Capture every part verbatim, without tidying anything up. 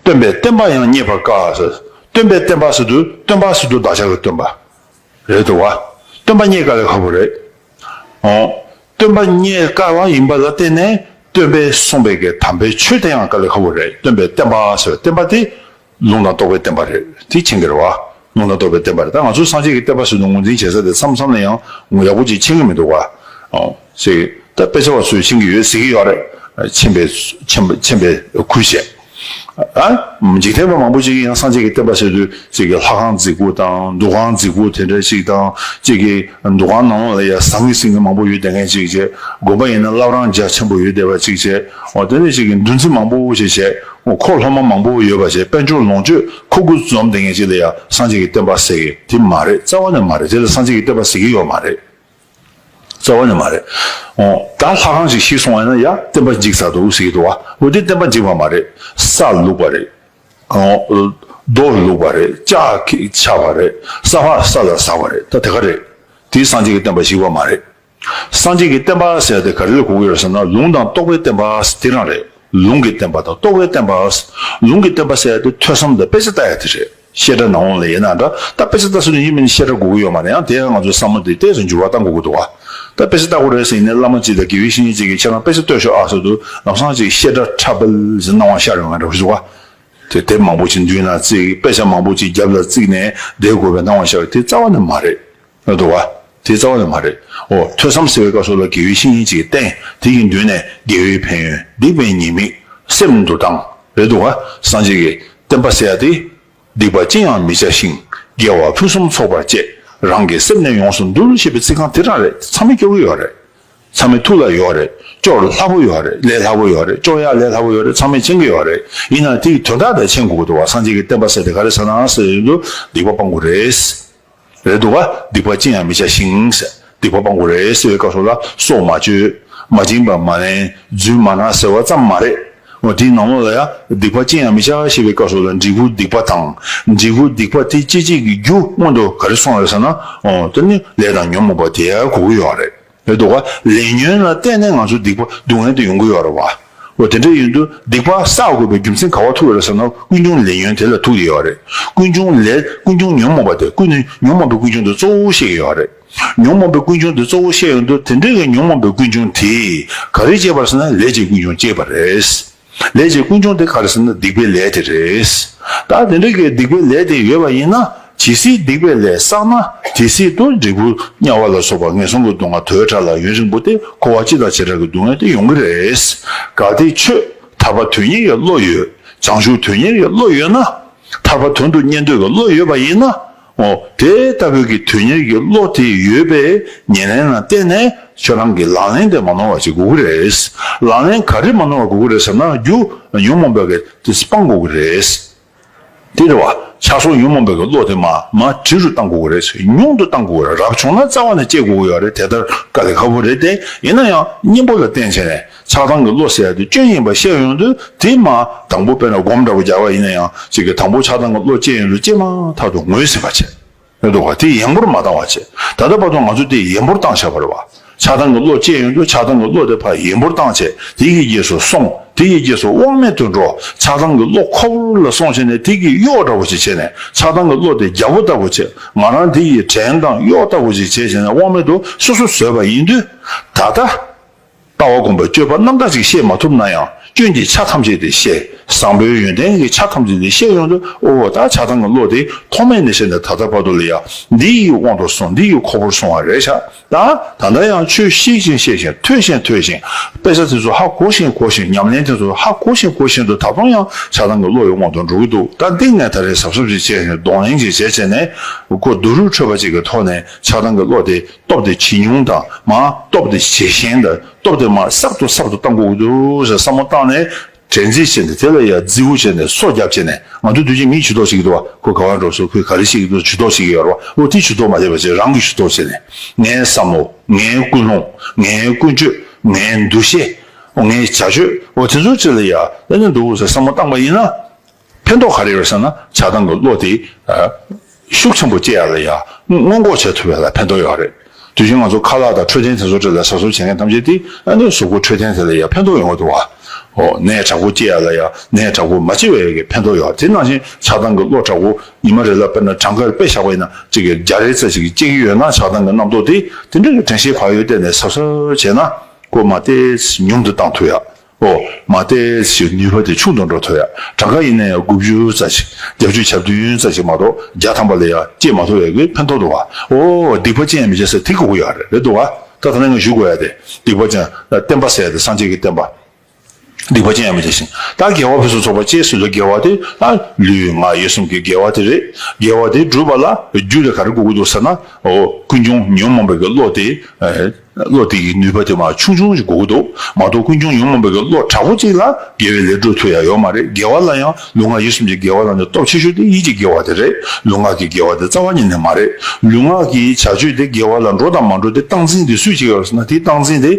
སྟོན་པའི་བསྟན་པ་ཡང་རྙེད་པར་དཀའ་ཟེར། སྟོན་པའི་བསྟན་པ་ཟེར་དུས་སྟོན་པ་ཟེར་དུས་བདག་ཅག་གི་སྟོན་པ་རེད་འདུག་བ། སྟོན་པ་རྙེད་དཀའ་ལས་ཁག་པོ་རེད། ཨོ། སྟོན་པ་རྙེད་དཀའ་བ་ཡིན་པ་ལ་བརྟེན་ནས་སྟོན་པས་གསུངས་པའི་གི་དམ་པའི་ཆོས་དེ་ཡང་དཀའ་ལས་ཁག་པོ་རེད། སྟོན་པའི་བསྟན་པ་ཟེར་བའི་བསྟན་པ་དེ་ལུང་དང་རྟོགས་པའི་བསྟན་པ་རེད། དེ་མཁྱེན་གྱི་རེད་བ། ལུང་དང་རྟོགས་པའི་བསྟན་པ་རེད། ད་ང་ཚོ་སངས་རྒྱས་ཀྱི་བསྟན་པ་ཟེར་དུས་ངོས་འཛིན་བྱེད་ས་དེ་མཚམས་མཚམས་ལ་ཡང་ངོ་ཡག་པོ་ཅིག་མཁྱེན་གྱི་མི་འདུག་བ། ཨོ། ཞེས་ད་དཔེ་ཆ་བ་ཚོས་མཁྱེན་གྱི་ཡོད་ཟེར་གྱི་ཡོད་རེད། མཁྱེན་པའི་མཁྱེན་པའི་མཁྱེན་པའི་ཁུལ་བྱས། ཨ། འཇིག་རྟེན་པ་མང་པོ་ཅིག་གིས་ཡང་སངས་རྒྱས་ཀྱི་བསྟན་པ་ཟེར་དུས་ཅིག་གི་ལྷ་ཁང་རྫིག་པོ་དང་འདུ་ཁང་རྫིག་པོ་དེ་འདྲ་ཅིག་དང་ཅིག་གི་འདུ་ཁང་ནང་ལ་ཡ་ཟང་ངེ་ཟིང་ངེ་མང་པོ་ཡོད་བསྡད་མཁན་ཅིག་བྱས། དགོན་པ་ཡིན་ན་བླ་བྲང་རྒྱ་ཆེན་པོ་ཡོད་བསྡད་པ་ཅིག་བྱས། འོ་དེ་ནས་ཅིག་གི་འདུ་འཛི་མང་པོ་ཅིག་བྱས། འོ་འཁོར་སློབ་མ་མང་པོ་ཡོད་པ་བྱས། དཔལ་འབྱོར་ལོངས་སྤྱོད་ཁོ་དགུ་འཛོམས་བསྡད་མཁན་ཅིག་ལ་ཡ་སངས་རྒྱས་ཀྱི་བསྟན་པ་ཟེར་གི་དེ་མ་རེད། རྩ་བ་ནས་མ་རེད། དེ་ལ་སངས་རྒྱས་ཀྱི་བསྟན་པ་ཟེར་གྱི་ཡོད་མ་རེད། རྩ་བ་ནས་མ་རེད། འོ། ད་ལྷ་ཁང་ཞིག་བཤིག་སོང་བ་ཡིན་ན་ཡ་བསྟན་པ་འཇིག་ཚར་འདུག་ཟེར་གྱི་འདུག་བ། འོ་དེ་བསྟན་པ་འཇིག་པ་མ་རེད། ས་བླུགས་པ་རེད། འོ། རྡོ་བླུགས་པ་རེད། ལྕགས་ཆགས་པ་རེད། ས་ཕག་ས་ལ་ཟགས་པ་རེད། ད་དེ་ག་རེད། དེ་སངས་རྒྱས་ཀྱི་བསྟན་པ་ཞིག་པ་མ་རེད། སངས་རྒྱས་ཀྱི་བསྟན་པ་ཟེར་ཡ་དེ་ག་རེ་ལ་གོ་གི་ཡོད་ཟེར་ན་ལུང་དང་རྟོགས་པའི་བསྟན་པ་དེ་རང་རེད། ལུང་གི་བསྟན་པ་དང་རྟོགས་པའི་བསྟན་པ། ལུང་གི་བསྟན་པ་ཟེར་ཡ་དེ་ཐོས་བསམ་དང་དཔེ་ཆ་ལྟ་ཡ་དེ་རེད། བཤད་གྲྭ་ནང་ལ་ཡིན་ན་འདྲ། ད་དཔེ་ཆ་ལྟ་ས་དུས་ཡིན་མིན་བཤད་གྲྭ་དགོས་ཀྱི་ཡོད་མ་རེད། ཡང་དེ་ཡང་ང་ཚོའི་བསམ་བློ་དེ་ཏོག་ཙམ་འགྱུར་བ་གཏང་དགོས་ཀྱི་འདུག་བ། ད་དཔེ་ཆ་ལྟ་དགོས་རེད་ཟེར་ཡིན་ནའི་བླ་མ་གཅིག་དང་དགེ་བའི་བཤེས་གཉེན་གཅིག་གིས་ཁྱེད་རང་དཔེ་ཆ་ལྟོས་ཤོག་ཨ་ཟེར་དུས་ལམ་སང་ཅིག་བཤད་གྲྭ་འཁྲབ་པ་ཟེར་སྣང་བ་ཤར་ཡོང་ང་འདྲ་པོ་ཞིག་འདུག་བ། དེ་དེབ་མང་པོ་ཅིག་མདུན་ལ་བརྩིགས། དཔེ་ཆ་མང་པོ་ཅིག་རྒྱབ་ལ་བརྩིགས་ནས་བསྡད་དགོས་པའི་སྣང་བ་ཤར་བ་དེ་རྩ་བ་ནས་མ་རེད། འདུག་བ། དེ་རྩ་བ་ནས་མ་རེད། འོ་ཐོས་བསམ་ཟེར་བའི་སྐབས་སུ་ལ་དགེ་བའི་བཤེས་གཉེན་ཅིག་བསྟེན། དེ་ཡི་མདུན་ནས་དགེ་བའི་ཕན་ཡོན། སྡིག་པའི་ཉེས་དམིགས། སེམས་འདུལ་སྟངས་རེད་འདུག་བ། སངས་རྒྱས་ཀྱི་བསྟན་པ་ཟེར་ཡ་དེ། སྡིག་པ་ཅི་ཡང་མི་བྱ་ཞིང་། དགེ་བ་ཕུན་སུམ་ཚོགས་པར་སྤྱད། རང་གི་སེམས་ནི་ཡོངས་སུ་འདུལ་ཞེས་པའི་ཚིག་རྐང་དེ་རང་རེད། ཚང་མས་སྐྱོར་གྱི་ཡོད་རེད། ཚང་མའི་ཐུགས་ལ་ཡོད་རེད། སྐྱོར་སླ་པོ་ཡོད་རེད། ལས་སླ་པོ་ཡོད་རེད། སྐྱོར་ཡག་ལས་སླ་པོ་ཡོད་རེད། ཚང་མས་མཁྱེན་གྱི་ཡོད་རེད། ཡིན་ནའང་དེ་ཡི་དོན་དག་དེ་མཁྱེན་དགོས་ཀྱི་འདུག་བ། སངས་རྒྱས་ཀྱི་བསྟན་པ་ཟེར་དེ་ག་རེ་ཟེར་ན་ཟེར་ཡོང་དུས་སྡིག་པ་སྤང་དགོས་རེད། རེད་འདུག་བ། སྡིག་པ་ཅི་ཡང་མི་བྱ་ཞིང་ཟེར། སྡིག་པ་སྤང་དགོས་རེད་ཟེར་བའི་སྐབས་སུ་ལ་སྲོག་མ་གཅོད། མ་བྱིན་པ་མ་ལེན། རྫུན་མ་སྨྲ་ཟེར་བ་ཙམ་མ་རེད། འོ་དེའི་ནང་ལོགས་ལ་ཡང་སྡིག་པ་ཅི་ཡང་མི་བྱ་ཞེས་པའི་སྐབས་སུ་ལ་འབྲས་བུ་སྡིག་པ་དང་། འབྲས་བུ་སྡིག་པ་དེ་སྐྱེད་བྱེད་ཀྱི་རྒྱུ་སྔོན་དུ་ག་རེ་གསུངས་རེད་ཟེར་ན། འོ་དེ་ནི་ལས་དང་ཉོན་མོངས་པ་དེ་ཡང་གོ་གི་ཡོད་རེད། རེད་འདུག་བ། ལས་ཉོན་ལ་བརྟེན་ནས་ང་ཚོ་སྡིག་པ་སྡུག་བསྔལ་དེ་ཡོང་གི་ཡོད་རེད་བ། འོ་དེ་འདྲ་ཡིན་དུས་སྡིག་པ་བསགས་དགོས་པའི་རྒྱུ་མཚན་ག་བ་ཐུག་ཡོད་རེད་ཟེར་ན། ཀུན་འབྱུང་ལས་ཉོན་དེ་ལ་ཐུག་ཡོད་རེད། ཀུན་འབྱུང་ལས་ཀུན་འབྱུང་ཉོན་མོངས་པ་དེ། ཀུན་ནས་ཉོན་མོངས་པའི་ཀུན་འབྱུང་དེ་གཙོ་བོ་བཤད་ཀྱི་ཡོད་རེད། ཉོན་མོངས་པའི་ཀུན་འབྱུང་དེ་གཙོ་བོ་བཤད་ཡོང་དུས་དེ་འདྲ་གི་ཉོན་མོངས་པའི་ཀུན་འབྱུང་དེས་ག་རེ་བསྐྱེད་པ་རེད་ཟེར་ན་ལས་ཀྱི་ཀུན་འབྱུང་བསྐྱེད་པ་རེད། ལས་ཀྱི་ཀུན་འབྱུང་དེ་ག་རེ་ཟེར་ན་སྡིག་པའི་ལས་དེ་རེད། ད་དེ་འདྲ་གི་སྡིག་པའི་ལས་དེ་ཡོད་པ་ཡིན་ན། ཇི་སྲིད་སྡིག་པའི་ལས་བསགས་ན་དེ་སྲིད་དུ་འབྲས་བུ་དམྱལ་བ་ལ་སོགས་པ་ངན་སོང་གི་སྡུག་བསྔལ་དོས་དྲག་ལ་ཡུན་རིང་པོ་སྟེ་འཁོར་བ་སྤྱི་དང་བྱེ་བྲག་གི་སྡུག་བསྔལ་དེ་ཡོང་གི་རེད། གལ་ཏེ་ཁྱོད་ཐར་པ་དོན་གཉེར་གྱི་བློ་ཡོད། བྱང་ཆུབ་དོན་གཉེར་གྱི་བློ་ཡོད་ན། ཐར་པ་དོན་དུ་གཉེར་འདོད་ཀྱི་བློ་ཡོད་པ་ཡིན་ན། འོ་དེ་ལྟ་བུའི་གི་དོན་གཉེར་གྱི་བློ་དེ་ཡོད་པའི་ཉེར་ལེན་ལ་བརྟེན་ནས་ཁྱོད་རང་གི་ལག་ལེན་དེ་མ་ནོར་བ་ཞིག་དགོས་ཀྱི་རེད། ལག་ལེན་ག་རེ་མ་ནོར་བ་དགོས་ཀྱི་རེད་ཟེར་ན། རྒྱུ་ཉོན་མོངས་པའི་གི་དེ་སྤང་དགོས་ཀྱི་རེད། དེ་རེད་བ། ཆགས་སོགས་ཉོན་མོངས་པའི་གི་བློ་དེ་མ་མ་དྲི་རུ་བཏང་དགོས་ཀྱི་རེད། ཉུང་དུ་བཏང་དགོས་ཀྱི་རེད། རབ་བྱུང་ན་རྩ་བ་ནས་བསྐྱེད་དགོས་ཀྱི་ཡོད་རེད། དེ་ལྟར་དཀའ་ལས་ཁག་པོ་རེད་དེ། ཡིན་ན་ཡང་གཉེན་པོ་ལ་བརྟེན་བྱས་ནས་ཆགས་སྡང་གི་བློ་ཟེར་ཡ་དེ་སྐྱོན་ཡིན་པ་ཤེས་ཡོང་དུས། དེ་མ་དང་པོ་དཔེར་ན་སྒོམ་འདྲ་པོ་རྒྱག་པ་ཡིན་ན་ཡང་ཅིག་གི་དང་པོ་ཆགས་སྡང་གི་བློ་སྐྱེས་ཡོང་དུས་སྐྱེས་མ་ཐག་ཏུ་ངོས་ཟིན་པ་བྱས། ཡོད་འདུག་ག། དེ་ཡན་པོར་མ་བཏང་བ་བྱས། ད་ལྟ་བར་དུ་ང་ཚོས་དེ་ཡན་པོར་བཏང་བཞག་པ་རེད་བ། ཆགས་སྡང་གི་བློ་སྐྱེས་ཡོང་དུས་ཆགས་སྡང་གི་བློ་དེ་ཕར་ཡན་པོར་བཏང་བྱས། དེ་ཡི་རྗེས་སུ་སོང་། དེ་ཡི་རྗེས་སུ་དབང་མེད་དུ་འགྲོ། ཆགས་སྡང་གི་བློ་ཁོ་བོ་ལ་སོང་བྱས་ནས་དེ་གི་གཡོག་འདྲ་བོ་ཞིག་བྱས་ནས། ཆགས་སྡང་གི་བློ་དེ་རྒྱལ་པོ་ལྟ་བུ་བྱས། ང་རང་དེ་ཡི་བྲན་དང་གཡོག་ལྟ་བུ་ཞིག་བྱས་བྱས་ནས་དབང་མེད་དུ་སོ་སོ་བཟོས་པ་ཡིན་དུས། ད་ལྟ། ལྟ་བ་སྒོམ་པའི་སྤྱོད་པ་རྣམ་དག་ཅིག་ཤེས་མ་ཐུབ་ན་ཡང་། སྐྱོན་གྱི་ཆ་ཐམས་ཅད་དེ་ཤེས། བཟང་པོའི་ཡོན་ཏན་གྱི་ཆ་ཐམས་ཅད་དེ་ཤེས་ཡོང་དུས། ཨོ་ད་ཆགས་སྡང་གི་བློ་དེ་ཐོག་མེད་ནས་བྱས་ནས་ད་ལྟ་བར་དུ་ལ་ཡ་འདི་ཡི་དབང་དུ་སོང་། འདི་ཡི་ཁོ་བོར་སོང་བ་རེད་ཤག། ད་ད་ལྟ་ཡང་ཆོས་ཤེས་བཞིན་ཤེས་བཞིན། ཐོས་བཞིན་ཐོས་བཞིན། དཔེ་ཆ་དེ་ཚོ་ཧ་གོ་བཞིན་གོ་བཞིན། ཉམས་ལེན་དེ་ཚོ་ཧ་གོ་བཞིན་གོ་བཞིན་དུ་ད་དུང་ཡང་ཆགས་སྡང་གི་བློ་ཡི་དབང་དུ་འགྲོ་གི་འདུག། ད་འདི་ངས་ད་རེས་གཟབ་གཟབ་ཅིག་བྱས་ནས་གདོང་ལེན་ཅིག་བྱས་བྱས་ནས། ཁོ་སྡུག་རུས་འཕྲོད་པ་ཅིག་གི་ཐོག་ནས་ཆགས་སྡང་གི་བློ་དེ། སྟོབས་དེ་ཇེ་ཉུང་དང་། མ་སྟོབས་དེ་ཇེ་ཞན་དང་། སྟོབས་དེ་མ་ཟབ་ཏུ་ཟབ་ཏུ་གཏང་དགོས་ཀྱི་འདུག་ཟེར་བསམ་བློ་བཏང་ནས། དྲན་རྩིས་བྱས་ནས། དེ་ལ་ཡ་རྫི་བོ་བྱས་ནས། སོ་རྒྱབ་བྱས་ནས། ང་ཚོ་དུས་ཆེན་མིའི་ཇུས་གཏོགས་བྱེད་ཀྱི་འདུག་བ། ཁོ་ག་བ་འགྲོ་སོང་། ཁོས་ག་རེ་བཤད་ཀྱི་འདུག་ཇུས་གཏོགས་བྱེད་ཀྱི་ཡོད་རེད་བ། འོ་དེ་ཇུས་གཏོགས་མ་བྱས་པ་བྱས། རང་གི་ཇུས་གཏོགས་བྱས་ནས། ངའི་བསམ་བློ། ངའི་ཀུན་སློང་། ངའི་ཀུན་སྤྱོད། ངའི་འདུ་ཤེས། འོ་ངའི་བྱ་སྤྱོད། འོ་དེ་ཚོའི་ཆེད་ལ་ཡ་ད་ནི་འདུག་ཟེར་བསམ་བློ་བཏང་པ་ཡིན་ན། ཕན་ཐོགས་ག་རེ་ཡོད་ཟེར་ན། ཆགས་སྡང་གི་བློ་དེ་ཤུགས་ཆེན་པོ་སྐྱེ་ཡ་ལ་ཡ་སྔོན་འགོག་བྱེད་ཐུབ་ཡ་ལ་ཕན་ཐོགས་ཡོད་རེད། དུས་རྒྱུན་ང་ཚོ་ཁ་ལག་དང་འཕྲོད་བསྟེན་དེ་ཚོ་གྲས་ལ་གཟབ་གཟབ་བྱེད་མཁན་ཐམས་ཅད་དེ་ཨ་ནི་གཟུགས་པོ་འཕྲོད་བསྟེན་དེ་ལ་ཡང་ཕན་ཐོགས་ཡོང་གི་འདུག་བ། ཨོ་ནད་དྲག་པོ་སྐྱེ་ཡ་ལ་ཡང་ནད་དྲག་པོ་མ་སྐྱེ་བའི་གི་ཕན་ཐོགས་ཡོད། དེ་ནང་བཞིན་ཆགས་སྡང་གི་བློ་དྲག་པོ་ཉི་མ་རེ་ལ་དཔེར་ན་གྲངས་ཀ་དཔེ་བཞག་པ་ཡིན་ན་གཅིག་གི་བརྒྱ་རེ་ཙམ་ཞིག་སྐྱེ་གི་ཡོད་ན་ཆགས་སྡང་གི་རྣམ་རྟོག་དེ་དེ་འདྲ་གི་དྲན་ཤེས་བག་ཡོད་བསྡད་ནས་གཟབ་གཟབ་བྱས་ན་སྐོར་མ་དེ་ཉུང་དུ་བཏང་ཐུབ་ཡ། ཨོ། མ་བལྟས་ཞིག་ནུས་པ་དེ་ཆུང་དུ་འགྲོ་ཐུབ་ཡ། གྲངས་ཀ་ཡིན་ན་ཡང་དགུ་བཅུ་ཙམ་ཞིག་བརྒྱད་ཅུ་གྱ་བདུན་ཙམ་ཞིག་མ་གཏོགས་བརྒྱ་ཐམ་པ་ལ་ཡང་སྐྱེ་མ་ཐུབ་པའི་གི་ཕན་ཐོགས་འདུག་བ། ཨོ། སྡིག་པ་ཅི་ཡང་མི་བྱ་ཟེར་དེ་གོ་གི་ཡོད་རེད། རེད་འདུག་བ། ད་ད་ནང་ང་ཞུ་དགོས་ཡ་དེ་སྡིག་པ་ཅི་ཡང་བསྟན་པ་ཟེར་ཡ་དེ་སངས་རྒྱས་ཀྱི་བསྟན་པ། སྡིག་པ་ཅི་ཡང་མི་བྱ་ཞིང་། ད་དགེ་བ་ཕུན་སུམ་ཚོགས་པར་སྤྱད་ཟེར་དུས་དགེ་བ་དེ་ད་ལུས་ངག་ཡིད་གསུམ་གྱི་དགེ་བ་དེ་རེད། དགེ་བ་དེ་སྒྲུབ་པ་ལ་རྒྱུ་དེ་ག་རེ་དགོས་ཀྱི་འདུག་ཟེར་ན། ཨོ། ཀུན་འབྱུང་ཉོན་མོངས་པའི་གི་བློ་དེ། བློ་དེ་གི་ནུས་པ་དེ་མར་ཆུང་ཆུང་ཞིག་དགོས་ཀྱི་འདུག་མ་གཏོགས་ཀུན་འབྱུང་ཉོན་མོངས་པའི་གི་བློ་དྲག་པོ་གཅིག་ལ་དགེ་བའི་ལས་སྒྲུབ་ཐུབ་ཡ་ཡོད་མ་རེད། དགེ་བ་ལ་ཡང་ལུས་ངག་ཡིད་གསུམ་གྱི་དགེ་བ་ལ་ནི་སྟོབས་ཆེ་ཤོས་དེ་ཡིད་ཀྱི་དགེ་བ་དེ་རེད། ལུས་ངག་གི་དགེ་བ་དེ་རྩ་བ་ཉིད་ནས་མ་རེད། ལུས་ངག་གི་བྱ་སྤྱོད་དེ་དགེ་བ་ལ་འགྲོ་དང་མ་འགྲོ་དེ་སྟངས་འཛིན་དེ་སུས་བྱེད་ཀྱི་ཡོད་ཟེར་ན་དེ་སྟངས་འཛིན་དེ་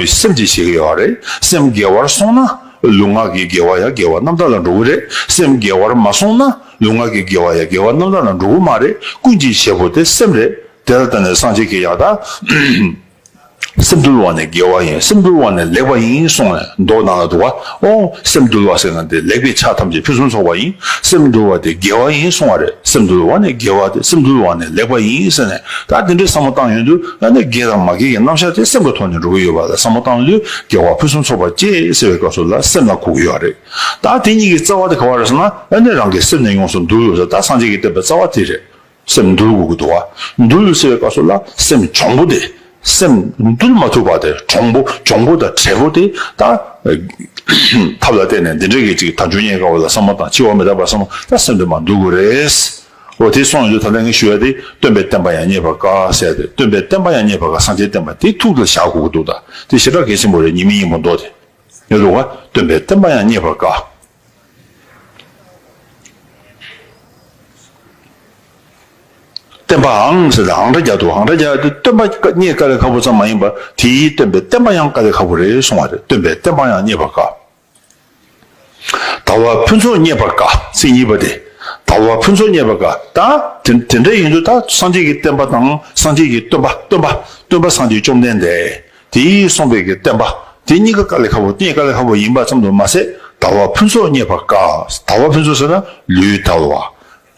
སེམས་ཀྱིས་བྱེད་ཀྱི་ཡོད་རེད། སེམས་དགེ་བར་སོང་ན་ལུས་ངག་གི་དགེ་བ་ཡང་དགེ་བ་རྣམ་དག་ལ་འགྲོ་གི་རེད། སེམས་དགེ་བར་མ་སོང་ན་ལུས་ངག་གི་དགེ་བ་ཡང་དགེ་བ་རྣམ་དག་ལ་འགྲོ་གི་མ་རེད། ཀུན་གྱི་བྱེད་པོ་དེ་སེམས་རེད། དེ་ལ་བརྟེན་ནས་སངས་རྒྱས་ཀྱིས་ཡང་ད། སེམས་འདུལ་བ་ནི་དགེ་བ་ཡིན། སེམས་འདུལ་བ་ནི་ལེགས་པ་ཡིན་གསུངས་ནས་མདོ་ནང་ལ་འདུག་བ། ཨོ། སེམས་འདུལ་བ་ཟེར་ན་འདི་ལེགས་པའི་ཆ་ཐམས་ཅད་ཕུན་སུམ་ཚོགས་པ་ཡིན། སེམས་འདུལ་བ་དེ་དགེ་བ་ཡིན་གསུང་བ་རེད། སེམས་འདུལ་བ་ནི་དགེ་བ་སྟེ། སེམས་འདུལ་བ་ནི་ལེགས་པ་ཡིན་ཟེར་ནས་ད་འདི་འདྲའི་བསམ་བློ་བཏང་ཡོང་དུས་ཨ་ནི་དགེ་དང་མ་དགེ་གི་རྣམ་གཞག་དེ་སེམས་ཀྱི་ཐོག་ནས་འགྲོ་གི་ཡོད་པ་ལ་བསམ་བློ་བཏང་དུས་དགེ་བ་ཕུན་སུམ་ཚོགས་པར་སྤྱད་ཟེར་བའི་སྐབས་སུ་ལ་སེམས་ལ་གོ་གི་ཡོད་རེད། ད་དེ་གཉིས་ཀྱི་རྩ་བ་དེ་ག་བ་རེད་ཟེར་ན་ཨ་ནི་རང་གི་སེམས་ནས་ཡོངས་སུ་འདུལ་ཡོད་ཟེར། ད་སངས་རྒྱས་ཀྱིས་བསྟན་པའི་རྩ་བ་དེ་རེད། སེམས་འདུལ་དགོས་ཀྱི་འདུག་བ། འདུལ་ཟེར་བའི་སྐབས་སུ་ལ་སེམས་གྱོང་པོ་དེ། སེམས་འདུལ་མ་ཐུབ་པ་དེ་གྱོང་པོ་གྱོང་པོ་དང་བྲེལ་པོ་དེ་ད། ཐབས་ལ་བརྟེན་ནས་འདི་འདྲའི་གི་ཅིག་དལ་འབྱོར་རྙེད་དཀའ་བ་ལ་བསམ་བློ་བཏང་། འཆི་བ་མི་རྟག་པར་བསམ་བློ་ད་སེམས་དེ་མར་འདུལ་དགོས་རེད། འོ་དེ་སོང་ཡོང་དུས་ད་ལྟ་ངས་ཞུ་ཡ་དེ་སྟོན་པའི་བསྟན་པ་ཡང་རྙེད་པར་དཀའ་ཟེར་ཏེ། སྟོན་པའི་བསྟན་པ་ཡང་རྙེད་པར་དཀའ། སངས་རྒྱས་བསྟན་པ་དེ་ཐུགས་ལ་བཞག་དགོས་ཀྱི་འདུག་ད་དེ་ཞེ་དྲག་གལ་ཆེན་པོ་རེད། ཉི་མའི་སྙིང་པོ་མདོ་དེ། ཡོད་རེད་བ། སྟོན་པའི་བསྟན་པ་ཡང་རྙེད་པར་དཀའ། བསྟན་པའང་ཟེར་ཏེ་ཨང་སྒྲ་རྒྱག་འདུག་ཨང་སྒྲ་རྒྱག་དེ་སྟོན་པ་རྙེད་དཀའ་ལས་ཁག་པོ་ཙམ་མ་ཡིན་པར་དེའི་སྟོན་པའི་བསྟན་པ་ཡང་དཀའ་ལས་ཁག་པོ་རེད་གསུང་བ་རེད། སྟོན་པའི་བསྟན་པ་ཡང་རྙེད་པར་དཀའ། དལ་བ་ཕུན་ཚོགས་རྙེད་པར་དཀའ། ཚིག་གཉིས་པ་དེ། དལ་བ་ཕུན་ཚོགས་རྙེད་པར་དཀའ། ད་དེ་དེ་འདྲ་ཡིན་དུས་ད་སངས་རྒྱས་ཀྱི་བསྟན་པ་དང་སངས་རྒྱས་ཀྱི་སྟོན་པ་སྟོན་པ་སྟོན་པ་སངས་རྒྱས་བཅོམ་ལྡན་འདས། དེས་གསུངས་པའི་གི་བསྟན་པ་དེ་གཉིས་ཀ་དཀའ་ལས་ཁག་པོ་རྙེད་དཀའ་ལས་ཁག་པོ་ཡིན་པ་ཙམ་དུ་མ་ཟད། དལ་བ་ཕུན་ཚོགས་རྙེད་པར་དཀའ། དལ་བ་ཕུན་ཚོགས་ཟེར་ན་ལུས་དལ་བ།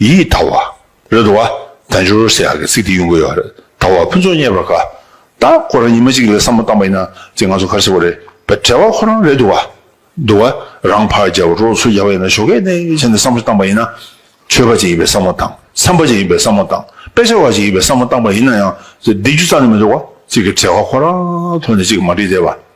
ཡིད་དལ་བ། རེད་འདུག་བ། དལ་འབྱོར་ཟེར་ཡག་གི་ཚིག་དེ་ཡོང་གི་ཡོད་རེད། དལ་བ་ཕུན་ཚོགས་རྙེད་པར་དཀའ། ད་ཁོ་རང་ཉི་མ་གཅིག་ལ་བསམ་བློ་བཏང་པ་ཡིན་ན་ཅིག་ང་ཚོ་ག་རེ་ཟེར་དགོས་རེད། བྲེལ་བ་ཁོ་རང་རེད་འདུག་བ། འདུག་བ། རང་ཕར་རྒྱབ་རོགས་ཚུར་རྒྱབ་པ་ཡིན་ན་ཞོགས་ཀས་ནས་བྱས་ནས་བསམ་བློ་བཏང་པ་ཡིན་ན། ཆོས་པ་ཅིག་ཡིན་པའི་བསམ་བློ་བཏང་། འཚམས་པ་ཅིག་ཡིན་པའི་བསམ་བློ་བཏང་། དཔེ་ཆ་བ་ཅིག་ཡིན་པའི་བསམ་བློ་བཏང་པ་ཡིན་ན་ཡང་བདེ་རྒྱུ་རྩ་ནས་མི་འདུག་བ། ཅིག་གི་བྲེལ་བ་ཁོ་རང་ཐོག་ནས་ཅིག་མ་འགྲིག་བསྡད་པ།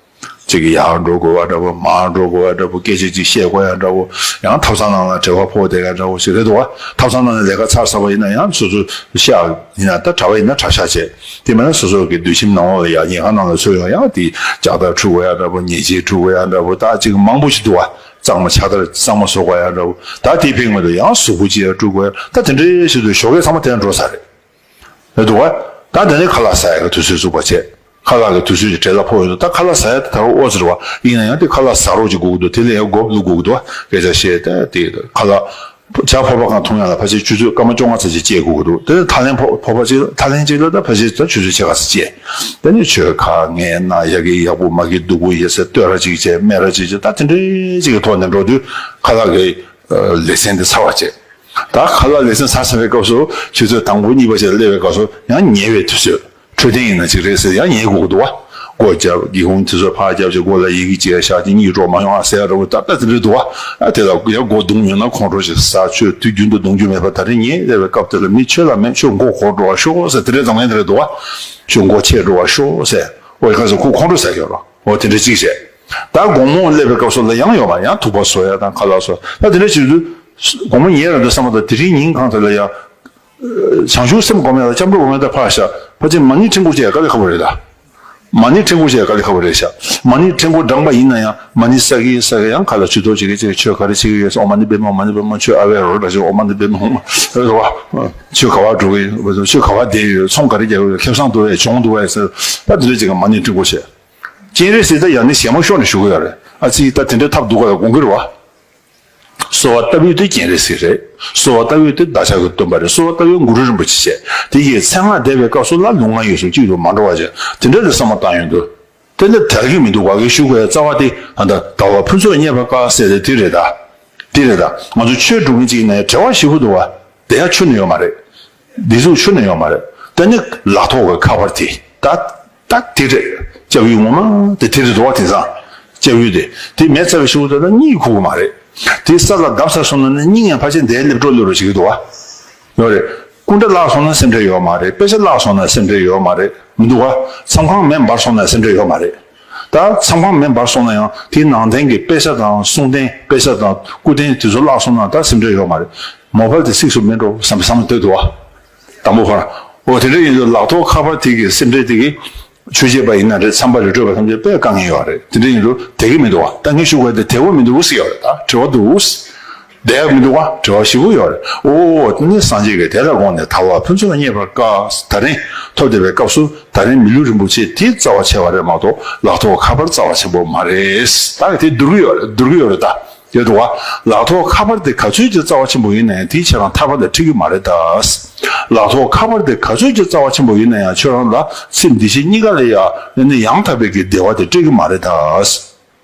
ཅིག་གི་ཡར་འགྲོ་དགོས་པ་འདྲ་པོ། མར་འགྲོ་དགོས་པ་འདྲ་པོ། སྐད་ཆ་ཅིག་བཤད་དགོས་ཡ་འདྲ་པོ། ཡང་ཐབ་ཚང་ནང་ལ་བྲེལ་བ་ཕོག་བསྡད་ཡ་འདྲ་པོ་ཞིག་རེད་འདུག་བ། ཐབ་ཚང་ནང་ལ་ལས་ཀ་ཚར་ཚར་བ་ཡིན་ན་ཡང་སོ་སོ་ཤག་ཡིན་ན་ད་གྲྭ་པ་ཡིན་ན་གྲྭ་ཤག་བྱས། དེ་མིན་ན་སོ་སོ་གི་སྡོད་ཁྱིམ་ནང་ལོགས་ལ་ཡང་ཉལ་ཁང་ནང་ལ་ཚུར་ཡོང་ཡང་དེ་ལྕགས་ཐག་འཁྲུ་དགོས་ཡ་འདྲ་པོ། ཉལ་ཆས་འཁྲུ་དགོས་ཡ་འདྲ་པོ། ད་ཅིག་མང་པོ་ཞིག་འདུག་བ། གཙང་མ་ཕྱག་དར་གཙང་མ་བཟོ་དགོས་ཡ་འདྲ་པོ། ད་དེ་ཕན་མི་འདུག་ཡང་གཟུགས་པོ་ཅིག་ཡང་འཁྲུ་དགོས་ཡ། ད་དེ་འདྲའི་ཞིག་འདུག་ཞོགས་ཀས་ཚང་མ་དེ་ཡང་འགྲོ་ས་རེད། རེད་འདུག་བ། ད་དེ་ནས་ཁ་ལག་ཟ་ཡ་གི་དུས་ཚོད་ཟུག་པ་བྱས། ཁ་ལག་གི་དུས་ཚོད་ཀྱི་བྲེལ་བ་ཕོག་ཡོད་འདུག་ད་ཁ་ལག་ཟ་ཡ་དེ་ད་རུང་ཨོ་ཟེར་བ་ཡིན་ན་ཡང་དེ་ཁ་ལག་ཟ་རོགས་ཀྱི་དགོས་ཀྱི་འདུག་དེ་ལས་ཡང་སྒོ་བླུག་དགོས་ཀྱི་འདུག་བ། སྐད་ཆ་བཤད་ད་དེ་ཁ་ལག་ཇ་ཕོར་པ་གང་འཐུང་ཡ་ལ་ཕལ་ཆེར་ཆུ་ཚོད་སྐར་མ་བཅོ་ལྔ་ཙམ་ཞིག་བཅད་དགོས་ཀྱི་འདུག་དེ་ནས་ཐ་ལན་ཕོར་ཕོར་པ་གཅིག་ཐ་ལན་གཅིག་ལ་ད་ཕལ་ཆེར་ད་ཆུ་ཚོད་ཕྱེད་ཀ་ཙམ་བཅད། དེ་ནས་ཆོས་ཁ་ངས་གནང་ཡ་གི་ཡག་པོ་མ་གི་སྡུག་པོ་ཡོད་ས་ལྟོས་ར་ཅིག་བྱས། སྨད་ར་ཅིག་བྱས། ད་དེ་འདྲའི་ཅིག་གི་ཐོག་ནས་འགྲོ་དུས་ཁ་ལག་གི་ལེ་ཚན་དེ་ཚར་བ་བྱས། ད་ཁ་ལག་ལེ་ཚན་ཚར་ཚར་བའི་སྐབས་སུ་ཆུ་ཚོད་དང་པོ་གཉིས་པ་བྱས་སླེབས་པའི་སྐབས་སུ་ཡང་ཉལ་བའི་དུས་ཚོད། འཕྲོད་བསྟེན་ཡིན་ན་ཅིག་རེད་ཟེར་ཡང་ཉལ་དགོས་ཀྱི་འདུག་བ། སྒོ་བརྒྱབ། སྒེའུ་ཁུང་དེ་ཚོ་ཕར་བརྒྱབ་བྱས། སྒོ་ལ་ཡི་གེ་ཅིག་བཞག་ཅིག་གཉིད་དྲོ་མ་ཡོང་ཨ་ཟེར་ཡ་འདྲ་པོ། ད་ལྟ་དེ་འདྲ་འདུག་བ། ཨ་དེ་ལ་ཡང་སྒོ་བརྡུངས་ཡོད་ན་ཁོང་ཁྲོ་ཞིག་ཟ། ཆུ་དུས་རྒྱུན་དུ་བརྡུང་རྒྱུ་མེད་པ། ད་རེས་ཉལ་སླེབས་པའི་སྐབས་དེ་ལ་མི་ཆོས་ལ་མེད། ཆུ་མགོ་འཁོར་འགྲོ་བ་ཤོག་ཟེར། དེ་འདྲའི་གཏོང་མཁན་དེ་འདྲ་འདུག་བ། ཆུ་མགོ་ཆད་འགྲོ་བ་ཤོག་ཟེར། འོ་ཡ་ཁ་སང་ཁོ་ཁོང་ཁྲོ་ཟ་གི་ཡོད་རེད། འོ་དེ་འདྲ་གཅིག་བྱས། ད་དགོང་མོ་སླེབས་པའི་སྐབས་སུ་ལ་ཡང་ཡོད་མ། ཡང་ཐུག་པ་བཟོ་ཡ་དང་ཁ་ལག་བཟོ། ད་དེ་འདྲ་བྱེད་དུས་དགོང་མོ་ཉལ་རན་དུས་བསམ་པ་དང་དེ་རིང་ཉིན་གང་དེ་ལ་ཡང་། བྱང་ཆུབ་སེམས་སྒོམ་ཡ་ལ་སྐྱབས་འགྲོ་སྒོམ་ཡ་དང་ཕར་བཞག་ཕལ་ཆེར་མ་ཎི་ཕྲེང་སྐོར་བྱེད་ཡ་དཀའ་ལས་ཁག་པོ་རེད་ད། མ་ཎི་ཕྲེང་སྐོར་བྱེད་ཡ་དཀའ་ལས་ཁག་པོ་རེད་ཤག་མ་ཎི་ཕྲེང་སྐོར་བགྲངས་པ་ཡིན་ན་ཡང་མ་ཎི་བསགས་ཀྱི་བསགས་ཀྱི་ཡང་ཁ་ལ་ཆུ་ཐོག་བྱེད་ཀྱི་བྱེད་ཀྱི་ཆོས་ག་རེ་བྱེད་ཀྱི་ཡོད་ཟེར། ཨོཾ་མ་ཎི་པདྨེ་ཧཱུྃ། མ་ཎི་པདྨེ་ཧཱུྃ། ཆོས་ཨ་ཝེ་རོ་འདྲ་ཞིག་ཨོཾ་མ་ཎི་པདྨེ་ཧཱུྃ་རེད་བ། ཆོས་ག་བ་འགྲོ་གི་ཡོད། ཆོས་ག་བ་བསྡད་ཡོད། ཚོང་ག་རེ་རྒྱག་གི་ཡོད། ཁེ་བཟང་འདུག་བས་གྱོང་འདུག་བས་ཟེར། ད་དེ་འདྲ་ཅིག་གི་མ་ཎི་ཕྲེང་སྐོར་བྱེད། སྤྱན་རས་གཟིགས་ད་ཡང་ནི་ཞལ་མ་ཤོར་ནས་བཞུགས་ཀྱི་ཡོད་རེད། ཨ་ཙི་ད་དེ་འདྲའི་ཐབས་འདུག་ག་ལ་དགོངས་ཀྱི་རེད་བ། གསོལ་བ་བཏབ་ཡུལ་དེ་སྤྱན་རས་གཟིགས་རེད། གསོལ་བ་བཏབ་ཡུལ་དེ་བདག་ཅག་གི་སྟོན་པ་རེད། གསོལ་བ་བཏབ་ཡུལ་གུ་རུ་རིན་པོ་ཆེ་བྱས། དེ་ཡི་མཚན་སྔགས་བཟླས་པའི་སྐབས་སུ་ལ་ལུས་ངག་ཡིད་གསུམ་གཅིག་ཏུ་མ་འགྲོ་བ་བྱས། དེ་འདྲ་ལ་བསམ་བློ་བཏང་ཡོང་དུས། དེ་འདྲ་དལ་གྱི་མི་འདུག་བ། གི་ཞུ་དགོས་རྩ་བ་དེ་ད་ལྟ་ཟླ་བ་ཕུན་ཚོགས་རྙེད་པར་དཀའ་ཟེར་ཏེ་དེ་རེད་ད། དེ་རེད་ད། ང་ཚོ་ཆོས་སྒྲུབ་མཁན་ཅིག་ཡིན་ན་ཡང་བྲེལ་བ་ཞེ་པོ་འདུག་བ། དེ་ཡང་ཆུ་ནི་ཡོད་མ་རེད། འདི་ཟུག་ཆུ་ནི་ཡོད་མ་རེད། དེ་ནི་ལག་ཐོག་གི་ཁ་པར་དེ་ད། ད་དེ་རེད། སྐྱབས་ཡུལ་ངོ་མ་དེ་དེ་རེད་འདུག་བ། དེང་སང་སྐྱབས་ཡུལ་དེ་དེ་མེད་ཚར་བའི་ཤུགས་དེ་ལ་གཉིད་ཁུག་གི་མ་རེད། དེ་ས་ལ་བརྡབས་ཚར་སོང་ན་ནི་གཉིད་ངན་ཕལ་ཆེར་འདིར་སླེབས་འགྲོ་སླེབས་འགྲོ་བྱེད་ཀྱི་འདུག་བ། ཡོད་རེད། སྐུ་འདྲ་བརླག་སོང་ན་སེམས་ཁྲལ་ཡོད་མ་རེད། དཔེ་ཆ་བརླག་སོང་ན་སེམས་ཁྲལ་ཡོད་མ་རེད། མི་འདུག་བ། མཚམས་ཁང་མེ་འབར་སོང་ན་སེམས་ཁྲལ་ཡོད་མ་རེད། ད་མཚམས་ཁང་མེ་འབར་སོང་ན་ཡང་དེའི་ནང་རྟེན་གྱི་དཔེ་ཆ་དང་གསུང་རྟེན། དཔེ་ཆ་དང་སྐུ་རྟེན་དེ་ཚོ་བརླག་སོང་ན་ད་སེམས་ཁྲལ་ཡོད་མ་རེད། མོ་བལ་དེ་སིག་སུ་མེད་འགྲོ་བསམ་བསམ་བསྡད་འདུག་བ། དང་པོ་ཁོ་རང་། འོ་དེ་འདྲ་ཡིན་དུས་ལག་ཐོག་ཁ་པར་དེ་གི་སེམས་ཁྲལ་དེ་གི། ཆོས་བྱེད་པ་ཡིན་ན་རེད། འཚམས་པ་རེད། སྤྲོད་པ་ཐམས་ཅད་དཔེ་དཀའ་ངལ་ཡོད་རེད། དེ་འདྲ་ཡིན་དུས་དེ་གི་མི་འདུག་བ། ད་ངས་ཞུ་དགོས་དེ་དེ་བོ་མི་འདུག་ཟེར་ཡོད་རེད། ད་དྲི་བ་འདུག་དེ་ཡང་མི་འདུག་བ། དྲི་བ་ཞིབ་པོ་ཡོད་རེད། ཨོ་དེ་ནི་སངས་རྒྱས་ཀྱིས་དེ་ལ་དགོངས་ནས་ད་བར་ཕུན་ཚོགས་རྙེད་པར་དཀའ། ད་རིང་ཐོབ་བསྡད་པའི་སྐབས་སུ་ད་རིང་མི་ལུས་རིན་པོ་ཆེ་དེ་རྩ་བ་ཆེ་བ་རེད་མ་གཏོགས་ལག་ཐོག་ཁ་པར་རྩ་བ་ཆེན་པོ་མ་རེད། ད་གི་དེ་བསྡུར་གི་ཡོད་རེད། བསྡུར་གི་ཡོད་རེད་ད། ཡོད་འདུག་བ། ལག་ཐོག་ཁ་པར་དེ་ག་ཚོད་ཀྱི་རྩ་བ་ཆེན་པོ་ཡིན་ན་ཡང་དེས་ཁྱེད་རང་ཐར་པ་དང་འཁྲིལ་གི་མ་རེད་ད། ལག་ཐོག་ཁ་པར་དེ་ག་ཚོད་ཀྱི་རྩ་བ་ཆེན་པོ་ཡིན་ན་ཡང་ཁྱོད་རང་ལ་ཚེ་འདི་ཕྱི་གཉིས་ཀ་ལ་ཡང་ནི་ཡང་དག་པའི་གི་བདེ་བ་དེ་སྤྲད་གི་མ་རེད་ད།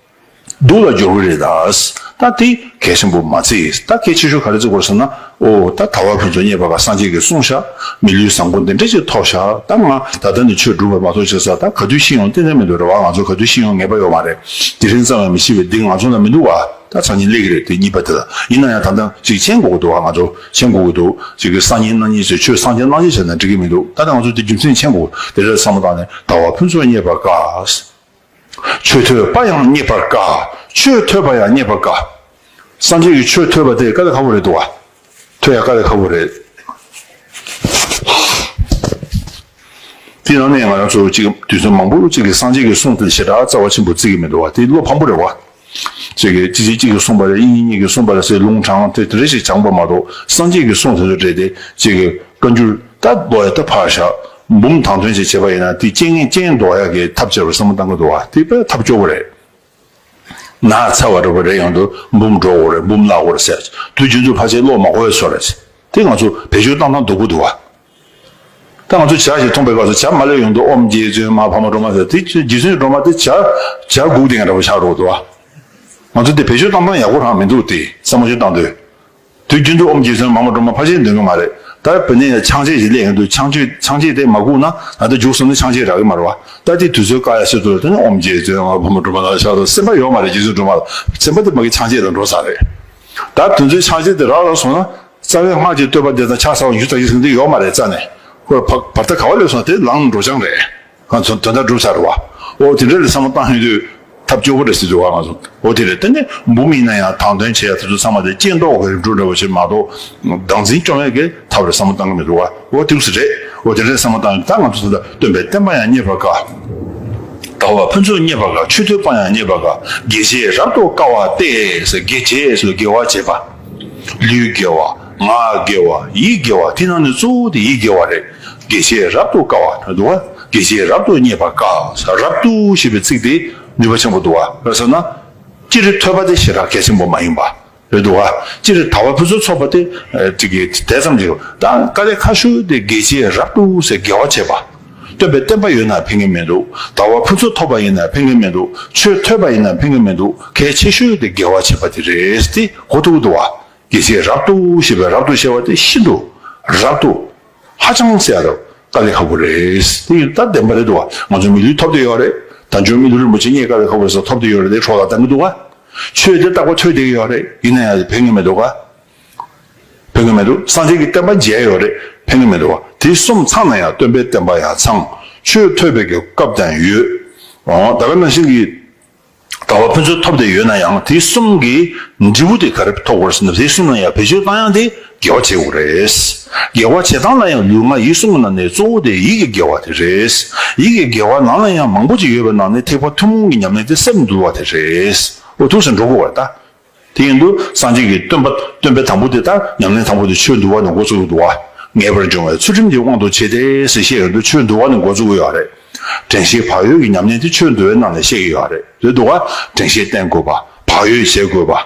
སྡུག་ལ་སྦྱོར་གི་རེད་ད། ད་དེ་གལ་ཆེན་པོ་མ་བརྩི། ད་གལ་ཆེ་ཤོས་ག་རེ་བརྩི་དགོས་ཟེར་ན། ཨོ་ད་ད་བར་ཕུན་ཚོགས་རྙེད་པར་དཀའ། སངས་རྒྱས་ཀྱིས་གསུངས་ཤག་མི་ལུས་བཟང་པོ་འདི་འདྲ་ཅིག་ཐོབ་ཤག་ད་ང་ད་ལྟ་ནས་ཆོས་སྒྲུབ་པ་མ་གཏོགས་བྱས་ཙང་ད་ག་དུས་ཤི་ཡོང་གཏན་ནས་མི་འདུག་རེད་བ། ང་ཚོ་ག་དུས་ཤི་ཡོང་ངེས་པ་ཡོད་མ་རེད། དེ་རིང་ཙམ་ཡང་མི་ཤི་བའི་སྡིག་ང་ཚོ་ལ་མི་འདུག་བ། ད་སང་ཉིན་སླེབས་ཀྱི་རེད། དེ་གཉིས་པ་དེ་ལ་ཡིན་ན་ཡང་ད་ལྟ་ཅིག་མཁྱེན་དགོས་ཀྱི་འདུག་བ། ང་ཚོ་མཁྱེན་དགོས་ཀྱི་འདུག་ཅིག་གི་སང་ཉིན་གནངས་ཉིན་ཟེར། ཆོས་སང་ཉིན་གནངས་ཉིན་བྱས་ན་འགྲིག་གི་མི་འདུག་ད་ལྟ་ང་ཚོ་དེ་རྒྱུ་མཚན་མཁྱེན་དགོས། དེ་འདྲ་བསམ་བློ་བཏང་ནས་ད་བར་ཕུན་ཚོགས་རྙེད་པར་དཀའ། ཆོས་ཐོས་པ་ཡང་རྙེད་པར་དཀའ། ཆོས་ཐོས་པ་ཡང་རྙེད་པར་དཀའ། སངས་རྒྱས་ཀྱི་ཆོས་ཐོས་པ་དེ་དཀའ་ལས་ཁག་པོ་རེད་འདུག་བ། ཐོས་ཡ་དཀའ་ལས་ཁག་པོ་རེད། དེ་ནང་ནས་ང་རང་ཚོ་གཅིག་དུས་ཚོད་མང་པོ་གཅིག་གི་སངས་རྒྱས་ཀྱི་གསུང་དེ་ཞེ་དྲག་རྩ་བ་ཆེན་པོ་བརྩི་གི་མི་འདུག་བ། དེ་བློ་ཕམ་པོ་རེད་བ། གཅིག་གིས་གཅིག་གིས་གཅིག་གིས་གསུངས་པ་རེད། དབྱིན་ཡིག་གཉིས་ཀྱིས་གསུངས་པ་རེད་ཟེར་ལུང་དྲངས་དེ་དེ་འདྲ་ཞིག་སྦྱངས་པ་མ་གཏོགས་སངས་རྒྱས་ཀྱི་གསུང་དེ་ཚོ་སྤྲད་དེ་གཅིག་གི་བཀའ་འགྱུར་ད་ལྡོག་ཡ་ད་ཕར་བཞག་འབུམ་དང་དོན་ཅིག་བྱས་པ་ཡིན་ན་དེ་རྐྱེན་ངན་རྐྱེན་ལྡོག་ཡ་གི་ཐབས་བྱས་པར་བསམ་བློ་བཏང་གི་འདུག་བ། དེ་དཔེ་ཐབས་སྐྱོ་བོ་རེད། ན་ཚ་བ་འདྲ་བོ་རེད་ཡོང་དུས་འབུམ་འགྲོ་དགོས་རེད། འབུམ་བརླག་དགོས་རེད་ཟེར་དུས་རྒྱུན་དུ་ཕལ་ཆེར་བློ་མ་འཁོར་བའི་ཚོད་རེད། དེ་ང་ཚོ་བེད་སྤྱོད་བཏང་སྟངས་སྡུག་པོ་འདུག་བ། ད་ང་ཚོ་ཇ་ཞིག་འཐུང་པའི་སྐབས་སུ་ཇ་མ་སླེབས་ཡོང་དུས་ཨོཾ་རྗེ་བཙུན་མ་འཕགས་མ་སྒྲོལ་མ་ཟེར་དེ་རྗེ་བཙུན་སྒྲོལ་མ་དེ་ཇ་ཇ་སྒུག་བསྡད་མཁན་འདྲ་བོ་ཆགས་འགྲོ་གི་འདུག་བ། ང་ཚོ་དེ་བེད་སྤྱོད་བཏང་སྟངས་ཡག་པོ་རང་མི་འདུག་དེ་བསམ་བློ་ཞིག་བཏང་དུས། དུས་རྒྱུན་དུ་ཨོཾ་རྗེ་བཙུན་མ་འཕགས་མ་སྒྲོལ་མ་ཕལ་ཆེར་འདོན་གི་མ་རེད། ད་བོད་ནས་ཡང་ཆང་བཅད་ཞིག་སླེབས་ཡོང་དུས་ཆང་བཅད་ཆང་བཅད་དེ་མ་སྒུག་ན་ད་ལྟ་མཇུག་སོང་ན་ཆང་བཅད་རག་གི་མ་རེད་བ། ད་དེ་དུས་ཚོད་བཀག་ཡ་ཆེད་དུ་དེ་ནི་ཨོཾ་རྗེ་བཙུན་མ་འཕགས་མ་སྒྲོལ་མ་ལ་ཕྱག་འཚལ། སེམས་པ་ཡོད་མ་རེད། རྗེ་བཙུན་སྒྲོལ་མ་ལ་སེམས་པ་དེ་མ་གི་ཆང་བཅད་དང་འགྲོ་ས་རེད། ད་དུས་ཚོད་ཆང་བཅད་དེ་རག་རག་སོང་ན། རྩ་བའི་སྔགས་ཀྱི་བསྟོད་པ་འདི་དང་ཕྱག་འཚལ་བ་ཡུ་ཙ་ཡི་ཟིན་དེ་ཡོད་མ་རེད་རྩ་ནས། ཁོ་བར་བར་ཐག་ག་བ་སླེབས་སོང་དེ་ལངས་འགྲོ་རྐྱང་རེད། ང་ཚོ་དོན་དག་འགྲུབ་ཚར་བ། ཨོ་དེ་འདྲ་ལ་བསམ་བློ་བཏང་ཡོང་དུས་ཐབས་སྐྱོ་པོ་རེད་ཟེར་འདུག་བ་ང་ཚོ། ཨོ་དེ་རེད། དེ་ནས་འབུམ་ཡིན་ན་ཡང་དང་དོན་བྱེད་ཡ་དེ་ཚོ་ཚང་མ་དེ་རྐྱེན་ལྡོག་གི་རིམ་གྲོ་འདྲ་བོ་ཞིག་མ་གཏོགས་བདག་འཛིན་སྐྱོང་ཡ་གི་ཐབས་རེད་བསམ་བློ་བཏང་གི་མི་འདུག་བ། ཨོ་དེ་འདྲ་རེད། ཨོ་དེ་འདྲ་བསམ་བློ་བཏང་ཡོང་དུས་ད་ང་ཚོ་ད་ལྟ་སྟོན་པའི་བསྟན་པ་ཡང་རྙེད་པར་དཀའ། ད་བར་ཕུན་ཚོགས་རྙེད་པར་དཀའ། ཆོས་ཐོས་པ་ཡང་རྙེད་པར་དཀའ། དགེ་བྱེད་རབ་ཏུ་དཀའ་བ་སྟེ་ཟེར། དགེ་བྱེད་ཟེར་དགེ་བ་བྱེད་པ། ལུས་དགེ་བ། ངག་དགེ་བ། ཡིད་དགེ་བ། དེ་ནང་ནས་གཙོ་བོ་དེ་ཡིད་དགེ་བ་རེད། དགེ་བྱེད་རབ་ཏུ་དཀའ་བ་འདུག་བ། དགེ་བྱེད་རབ་ཏུ་རྙེད་པར་དཀའ། རབ་ཏུ་ཞེས་པའི་ཚིག་དེ་ནུས་པ་ཆེན་པོ་འདུག་བ། རེད་ཟེར་ན། སྤྱིར་ཐོས་པ་དེ་ཞེ་དྲག་གལ་ཆེན་པོ་མ་ཡིན་པ་རེད་འདུག་བ། སྤྱིར་ད་བར་ཕུན་སུམ་ཚོགས་པ་དེ་ཨ་ཅིག་གི་དེ་ཙམ་ཞིག་ད་དཀའ་ལས་ཁག་ཤོས་དེ་དགེ་བྱེད་རབ་ཏུ་ཟེར་དགེ་བ་བྱེད་པ། སྟོན་པའི་བསྟན་པ་ཡོད་ན་ཕན་གི་མི་འདུག་ད་བར་ཕུན་སུམ་ཚོགས་པ་ཡིན་ན་ཕན་གི་མི་འདུག་ཆོས་ཐོས་པ་ཡིན་ན་ཕན་གི་མི་འདུག་གལ་ཆེ་ཤོས་དེ་དགེ་བ་བྱེད་པ་དེ་རེད་དེ་གོ་ཐུབ་ཀྱི་འདུག་བ། དགེ་བྱེད་རབ་ཏུ་ཞེས་པའི་རབ་ཏུ་ཞེས་པ་དེ་ཤིན་ཏུ་རབ་ཏུ་ཧ་ཅང་ཟེར་ཡ་དེ་དཀའ་ལས་ཁག་པོ་རེད། དེ་ཡིན་ད་བདེན་པ་རེད་འདུག་བ། ང་ཚོ་མི་ལུས་ཐོབ་བསྡད་ཡོད་རེད། དལ་འབྱོར་མི་ལུས་རིན་པོ་ཆེ་རྙེད་དཀའ་ལས་ཁག་པོ་རེད་ཟེར་ཐོབ་བསྡད་ཡོད་རེད། དེ་འཕྲོ་བརླག་བཏང་གི་འདུག་བ། ཆོས་དེ་རྟག་པར་ཐོས་བསྡད་ཀྱི་ཡོད་རེད། ཡིན་ན་ཡང་ཕན་གི་མི་འདུག་ག་ཕན་གི་མི་འདུག་སངས་རྒྱས་ཀྱི་བསྟན་པ་མཇལ་ཡོད་རེད། ཕན་གི་མི་འདུག་བ། དེ་གསུམ་ཚང་ན་ཡང་སྟོན་པའི་བསྟན་པ་ཡང་ཚང་། ཆོས་ཐོས་པའི་གི་སྐབས་དང་ཡོད། འོ་ད་ག་ནང་བཞིན་གྱི་ད་བར་ཕུན་སུམ་ཐོབ་བསྡད་ཡོད་ན་ཡང་དེ་གསུམ་གྱི་འབྲས་བུ་དེ་ག་རེ་ཐོབ་དགོས་རེད་ཟེར་ན་དེ་གསུམ་ལ་ཡང་བེད་སྤྱོད་བཏང་ཡང་དེ་དགེ་བ་བྱེད་དགོས་རེད། དགེ་བ་བྱེད་སྟངས་ལ་ཡང་ལུས་ངག་ཡིད་གསུམ་གྱི་ནང་ནས་གཙོ་བོ་དེ་ཡིད་ཀྱི་དགེ་བ་དེ་རེད། ཡིད་ཀྱི་དགེ་བ་ནང་ལ་ཡང་མང་པོ་ཅིག་ཡོད་པའི་ནང་ནས་ཐེག་པ་ཐུན་མོང་གི་ཉམས་ལེན་དེ་སེམས་འདུལ་བ་དེ་རེད། འོ་ཐུགས་སུ་འགྲོ་དགོས་པ་རེད་ད། དེ་ཡིན་དུས་སངས་རྒྱས་ཀྱི་སྟོན་པ་སྟོན་པའི་དང་པོ་དེ་ལྟར་ཉམས་ལེན་དང་པོ་དེ་ཆོས་འདུལ་བ་ནས་འགོ་བཙུགས་འདུལ་བ། ངེས་པར་འབྱུང་བའི་ཚུལ་ཁྲིམས་ཀྱི་དབང་དུ་བྱས་ཏེ་ཟེར་བཤད་ཡོང་དུས་ཆོས་འདུལ་བ་ནས་འགོ་བཙུགས་ཀྱི་ཡོད་རེད། དྲན་ཤེས་བག་ཡོད་ཀྱི་ཉམས་ལེན་དེ་ཆོས་འདུལ་བའི་ནང་ནས་བཤད་ཀྱི་ཡོད་རེད། རེད་འདུག་ག་དྲན་ཤེས་བསྟེན་དགོས་པ། བག་ཡོད་བྱེད་དགོས་པ།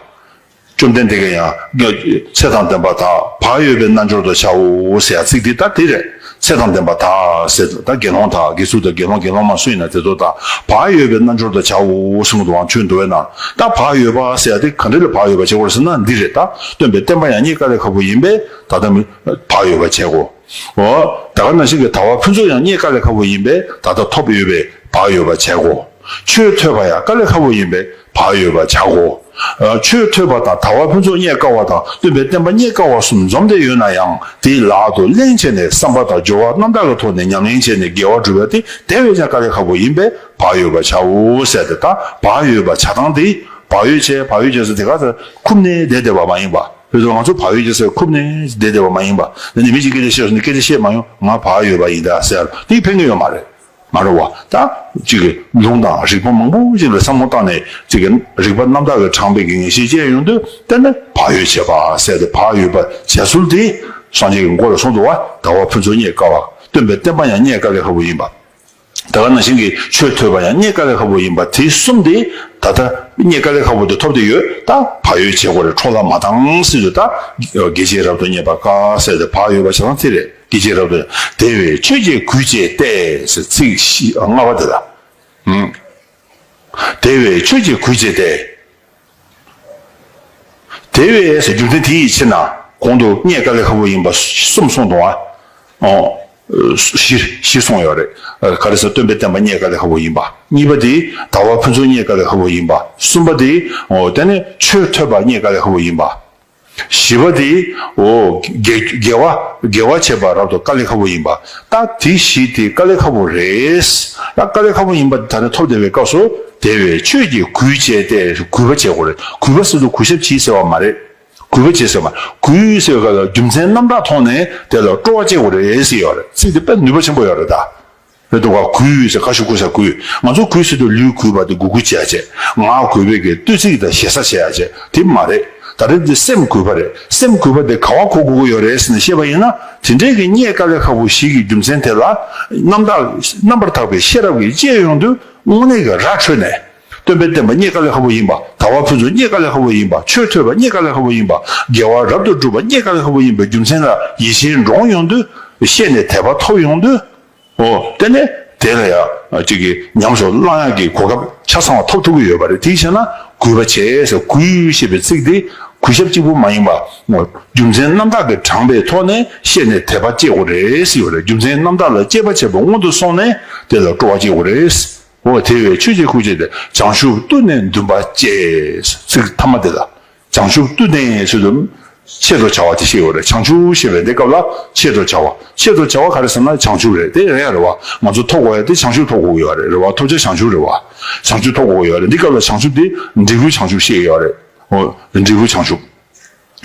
བཅོམ་ལྡན་འདས་ཀྱིས་ཡང་ཚེ་དང་ལྡན་པ་དག་བག་ཡོད་པའི་རྣལ་འབྱོར་དུ་བྱའོ་ཟེར་ཡ་ཚིག་འདི་ད་དེ་རེད། ཚེ་དང་ལྡན་པ་དག་ཟེར་ད་དགེ་སློང་དག་དགེ་ཚུལ་དང་དགེ་སློང་དགེ་སློང་མ་སུ་ཡིན་ན་དེ་ཚོ་དག་བག་ཡོད་པའི་རྣལ་འབྱོར་དུ་བྱའོ་གསུངས་འདུག་ཨང་། ཆོས་འདུལ་བའི་ནང་ད་བག་ཡོད་པ་ཟེར་ཡ་དེ་ག་འདྲ་ལ་བག་ཡོད་པ་བྱེད་དགོས་ཟེར་ན་འདི་རེད། ད་སྟོན་པའི་བསྟན་པ་ཡང་རྙེད་དཀའ་ལས་ཁག་པོ་ཡིན་པས་ད་ལྟ་མི་བག་ཡོད་པ་བྱེད་དགོས། འོ། ད་ག་ནང་བཞིན་གྱི་དལ་བ་ཕུན་ཚོགས་ཡང་རྙེད་དཀའ་ལས་ཁག་པོ་ཡིན་པས་ད་ལྟ་ཐོབ་ཡོད་པས་བག་ཡོད་པ་བྱེད་དགོས། ཆོས་ཐོས་པ་ཡང་དཀའ་ལས་ཁག་པོ་ཡིན་པས་བག་ཡོད་པ་བྱ་དགོས། ཨ། ཆོས་ཐོས་པ་དང་དལ་བ་ཕུན་ཚོགས་རྙེད་དཀའ་བ་དང་སྟོན་པའི་བསྟན་པ་རྙེད་དཀའ་བ་གསུམ་འཛོམས་ཏེ་ཡོད་ན་ཡང་དེའི་ལག་ཏུ་ལེན་བྱས་ནས་བསམ་པ་དང་སྦྱོར་བ་རྣམ་དག་གི་ཐོག་ནས་ཉམས་ལེན་བྱས་ནས་དགེ་བ་སྒྲུབ་པ་དེ་དེ་བས་ཀྱང་དཀའ་ལས་ཁག་པོ་ཡིན་པས་བག་ཡོད་པ་བྱའོ་ཟེར་ཏེ། ད་བག་ཡོད་པ་བྱ་སྟངས་དེ་བག་ཡོད་བྱས་བག་ཡོད་བྱས་ཟེར་དེ་ག་ཚོད་ཁུབ་ནས་བསྡད་བསྡད་པ་མ་ཡིན་པ། བོད་དུ་ང་ཚོ་བག་ཡོད་ཅེས་ཟེར་ཁུབ་ནས་བསྡད་བསྡད་པ་མ་ཡིན་པ། འདི་ནི་མི་ཞིག་སྐད་ཆ་བཤད་སོང་ནས་སྐད་ཆ་བཤད་མ་ཡོང་། ང་བག་ཡོད་པ་ཡིན་ད་ཟེར་དེ་ཕན་གྱི་ཡོད་མ་རེད། མ་རེད་བ། ད་ཅིག་གི་ལུང་དང་རིགས་པ་མང་པོ་ཅིག་ལ་བསམ་བློ་བཏང་ནས་ཅིག་གི་རིགས་པ་རྣམ་དག་གི་དྲངས་པའི་གི་ངེས་ཤེས་སྐྱེ་ཡོང་དུས་དེ་ནི་བག་ཡོད་བྱེད་པ་ཟེར་ཏེ། བག་ཡོད་པ་བྱེད་ཚུལ་དེ་སངས་རྒྱས་ཀྱི་མགོ་ལ་གསུངས་འདུག་བ། དལ་བ་ཕུན་ཚོགས་རྙེད་དཀའ་བ། སྟོན་པའི་བསྟན་པ་ཡང་རྙེད་དཀའ་ལས་ཁག་པོ་ཡིན་པ། ད་ག་ནང་བཞིན་གྱི་ཆོས་ཐོས་པ་ཡང་རྙེད་དཀའ་ལས་ཁག་པོ་ཡིན་པ་དེ་གསུམ་དེ་ད་ལྟ་རྙེད་དཀའ་ལས་ཁག་པོ་དེ་ཐོབ་སྟེ་ཡོད། ད་བག་ཡོད་བྱེད་དགོས་རེད། འཕྲོ་བརླག་མ་བཏང་ཟེར་དུས་ད་དགེ་བྱེད་རབ་ཏུ་བསྙེན་པ་དཀའ་ཟེར་ཏེ་བག་ཡོད་པ་བྱེད་སྟངས་དེ་རེད། དགེ་བྱེད་རབ་ཏུ་དེ་བས་ཆོས་ཀྱི་གུས་བྱས་ཏེ་ཟེར་ཚིག་བཞི་ལྔ་པ་དེ་ལ། ཨང་། དེ་བས་ཆོས་ཀྱི་གུས་བྱས་ཏེ། དེ་བས་ཟེར་རྒྱུ་མཚན་དེ་ཡི་ཕྱིར་ན་གོང་དུ་རྙེད་དཀའ་ལས་ཁག་པོ་ཡིན་པ་གསུམ་གསུངས་འདུག་ཨ། ཨོ། བཞི་བཞི་གསུངས་ཡོད་རེད། ག་རེ་ཟེར་སྟོན་པའི་བསྟན་པ་རྙེད་དཀའ་ལས་ཁག་པོ་ཡིན་པ། གཉིས་པ་དེ་དལ་བ་ཕུན་ཚོགས་རྙེད་དཀའ་ལས་ཁག་པོ་ཡིན་པ། གསུམ་པ་དེ་ཨོ་དེ་ནས་ཆོས་ཐོས་པ་རྙེད་དཀའ་ལས་ཁག་པོ་ཡིན་པ། བཞི་པ་དེ་ཨོ་དགེ་དགེ་བ་དགེ་བ་བྱེད་པ་རབ་ཏུ་དཀའ་ལས་ཁག་པོ་ཡིན་པ། ད་དེ་བཞི་དེ་དཀའ་ལས་ཁག་པོ་རེད། ད་དཀའ་ལས་ཁག་པོ་ཡིན་པ་ད་ནི་ཐོབ་བསྡད་པའི་སྐབས་སུ་དེ་བས་ཆོས་ཀྱི་གུས་བྱས་ཏེ། གུས་པ་བྱེད་དགོས་རེད། གུས་པ་ཟེར་དུས་གུས་ཞབས་བྱེད་ཟེར་བ་མ་རེད། གུས་པ་བྱེད་ཟེར་བ། གུས་ཟེར་བ་ལ་རྒྱུ་མཚན་རྣམ་དག་ཐོག་ནས་དེ་ལ་སྤྲོ་བ་སྐྱེ་དགོས་རེད་ཟེར་ཡོད་རེད། ཚིག་དེ་དཔེ་ནུས་པ་ཆེན་པོ་ཡོད་རེད་ད། རེད་འདུག་ག་གུས་ཟེར་བཀའ་ཤོག་གུས་ཟེར་གུས། ང་ཚོ་གུས་ཟེར་དུས་ལུས་གུས་པ་དེ་གུས་གུས་བྱེད་ཡ་བྱེད། ངག་གུས་པའི་གི་བསྟོད་ཚིག་དང་ཞེ་ས་བྱེད་ཡ་བྱེད་དེ་མ་རེད། ད་རེས་འདི་སེམས་གུས་པ་རེད། སེམས་གུས་པ་དེ་ག་བ་གོ་དགོས་ཀྱི་ཡོད་རེད་ཟེར་ནས་བཤད་པ་ཡིན་ན། དེ་འདྲའི་གི་རྙེད་དཀའ་ལས་ཁག་པོ་ཞིག་གི་རྒྱུ་མཚན་དེ་ལ་རྣམ་དག་རྣམ་པར་དག་པའི་ཤེས་རབ་ཀྱིས་དཔྱད་ཡོང་དུས་དངོས་གནས་ཀྱི་ར་འཕྲོད་ནས། སྟོན་པའི་བསྟན་པ་རྙེད་དཀའ་ལས་ཁག་པོ་ཡིན་པ། དལ་བ་ཕུན་ཚོགས་རྙེད་དཀའ་ལས་ཁག་པོ་ཡིན་པ། ཆོས་ཐོས་པ་རྙེད་དཀའ་ལས་ཁག་པོ་ཡིན་པ། དགེ་བ་རབ་ཏུ་སྒྲུབ་པ་རྙེད་དཀའ་ལས་ཁག་པོ་ཡིན་པའི་རྒྱུ་མཚན་ལ་ཡིད་ཆེས་འདྲོངས་ཡོང་དུས། ཤེས་ནས་དད་པ་ཐོབ་ཡོང་དུས། འོ། དེ་ནས་དེ་ལ་ཡང་ཅིག་གིས་ཉམས་སུ་བླང་ཡག་གི་གོ་སྐབས་ཆ་ཚང་བ་ཐོབ་ཐུབ་ཀྱི་ཡོད་པ་རེད། དེའི་ཕྱིར་ན་གུས་པ་བྱས་ཟེར། གུས་ཞེས་པའི་ཚིག་འདི་གུས་ཞབས་གཅིག་པུ་མ་ཡིན་པ། རྒྱུ་མཚན་རྣམ་དག་གིས་དྲངས་པའི་ཐོག་ནས་ཤེས་ནས་དད་པ་སྐྱེ་དགོས་རེད་ཟེར་ཡོད་རེད། རྒྱུ་མཚན་རྣམ་དག་ལ་དཔྱད་པ་བྱས་པ་སྔོན་དུ་སོང་ནས་དེ་ལ་སྤྲོ་བ་སྐྱེ་དགོས་རེད། འོ། དེ་བས་ཆོས་ཀྱི་གུས་བྱས་ཏེ། བྱང་ཆུབ་ཏུ་ནི་འདུན་པ་བསྐྱེད། ཚིག་ཐ་མ་དེ་ལ། བྱང་ཆུབ་ཏུ་ནི་ཟེར་དུས་ཆེད་དུ་བྱ་བ་དེ་བཤད་ཡོད་རེད། བྱང་ཆུབ་ཞེས་པའི་འདི་སྐབས་ལ་ཆེད་དུ་བྱ་བ། ཆེད་དུ་བྱ་བ་ག་རེ་ཟེར་ན་བྱང་ཆུབ་རེད། དེ་རེད་ཡ་རེད་བ། ང་ཚོ་ཐོབ་དགོས་ཡ་དེ་བྱང་ཆུབ་ཐོབ་དགོས་ཀྱི་ཡོད་རེད། རེད་བ། ཐོབ་བྱ་བྱང་ཆུབ་རེད་བ། བྱང་ཆུབ་ཐོབ་དགོས་ཀྱི་ཡོད་རེད། འདི་སྐབས་ལ་བྱང་ཆུབ་དེ་འབྲས་བུའི་བྱང་ཆུབ་བཤད་ཀྱི་ཡོད་རེད། འོ། འབྲས་བུའི་བྱང་ཆུབ།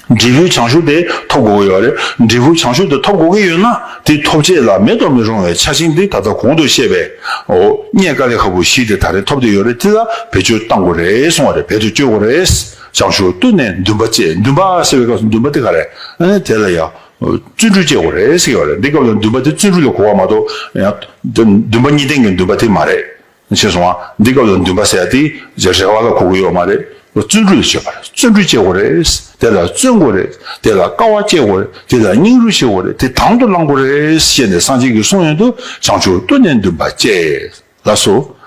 འབྲས་བུའི་བྱང་ཆུབ་དེ་ཐོབ་དགོས་ཀྱི་ཡོད་རེད། འབྲས་བུའི་བྱང་ཆུབ་དེ་ཐོབ་དགོས་ཀྱི་ཡོད་ན་དེ་ཐོབ་བྱེད་ལ་མེད་དུ་མི་རུང་བའི་ཆ་ཤས་འདི་ད་ལྟ་གོང་དུ་བཤད་པའི། འོ། རྙེད་དཀའ་ལས་ཁག་པོ་བཞི་དེ་ད་རེས་ཐོབ་བསྡད་ཡོད་རེད། དེ་ལ་བེད་སྤྱོད་གཏང་དགོས་རེད་གསུང་བ་རེད། བེད་དུ་སྤྱོད་དགོས་རེད། བྱང་ཆུབ་ཏུ་ནི་འདུན་པ་བསྐྱེད། འདུན་པ་ཟེར་བའི་སྐབས་སུ་འདུན་པ་དེ་ག་རེད། ཨ་ནི་དེ་ལ་ཡང་བརྩོན་འགྲུས་བསྐྱེད་དགོས་རེད་ཟེར་གྱི་ཡོད་རེད། འདི་སྐབས་ལ་འདུན་པ་དེ་བརྩོན་འགྲུས་ལ་གོ་བ་མ་གཏོགས་ཡང་འདུན་པ་གཉིས་ལྡན་གྱི་འདུན་པ་དེ་མ་རེད། ཤེས་སོང་ང་། འདི་སྐབས་ལ་འདུན་པ་ཟེར་ཡ་དེ་རེ་བ་ལ་གོ་གི་ཡོད་མ་རེད། བརྩོན་འགྲུས་ལ་བྱེད་པ་རེད། བརྩོན་འགྲུས་བྱེད་དགོས་རེད། དེ་ལ་བརྩོན་དགོས་རེད། དེ་ལ་དཀའ་བ་སྤྱད་དགོས་རེད། དེ་ལ་སྙིང་རུས་བྱེད་དགོས་རེད། དེ་དང་དུ་བླང་དགོས་རེད་ཞེས་ནས་སངས་རྒྱས་ཀྱིས་གསུངས་ཡོང་དུས་བྱང་ཆུབ་ཏུ་ནི་འདུན་པ་བསྐྱེད། ལགས་སོ།